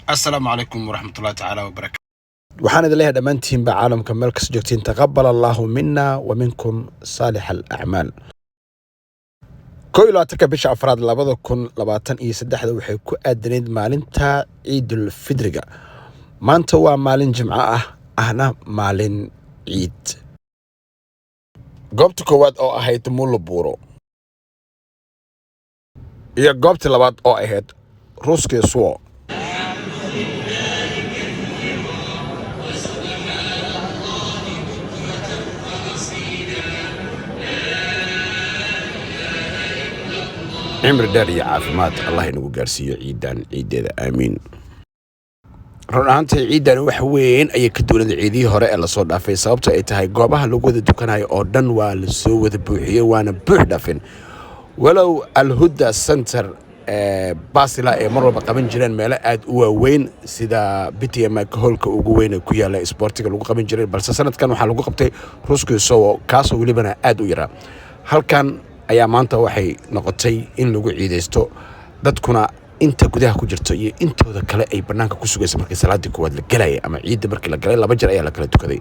Assalaamu calaykum waraxmatullahi tacaala wabarakatu. Waxaan idin leeyahay dhammaantiinba caalamka meel kasta joogtiin, taqabal allaahu mina wa minkum saalix alacmaal. 21-ka bisha afraad 2023-da waxay ku aadanayd maalinta Ciidul Fidriga. Maanta waa maalin Jimco ah, ahna maalin ciid. Goobta koowaad oo ahayd Mulubuuro iyo goobta labaad oo ahayd Ruuskii Suwo. Cimri dheer iyo caafimaad Allah inagu gaarsiiyo ciidan ciiddeeda, aamiin. Run ahaantii ciidan wax weyn ayay ka duwanada ciidihii hore ee lasoo dhaafay, sababto ay tahay goobaha lagu wada dukanayo oo dhan waa lasoo wada buuxiyey, waana buux dhaafin, walow Alhuda Center ee Basila ay mar walba qaban jireen meelo aad u waaweyn sida BTM hoolka ugu weyn ee ku yaala isboortiga lagu qaban jiray, balse sanadkan waxaa lagu qabtay Ruski Sowo, kaasoo welibana aad u yaraa. Halkan ayaa maanta waxay noqotay in lagu ciidaysto, dadkuna inta gudaha ku jirto iyo intooda kale ay bannaanka ku sugaysa markii salaadii koowaad la gelaya ama ciidda markii la galay. Laba jeer ayaa la kala tukaday.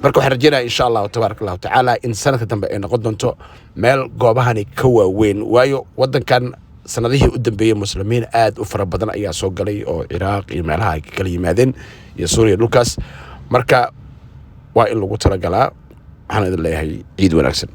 Marka waxaan rajeynaya, insha Allahu tabaaraka Allahu tacaala, in sanadka dambe ay noqon doonto meel goobahani ka waaweyn, waayo waddankan sanadihii u dambeeyey Muslimiin aad u fara badan ayaa soo galay oo Ciraaq iyo meelaha ay kala yimaadeen iyo Suuriya dhulkaas. Marka waa in lagu talagalaa. Waxaan idin leeyahay ciid wanaagsan.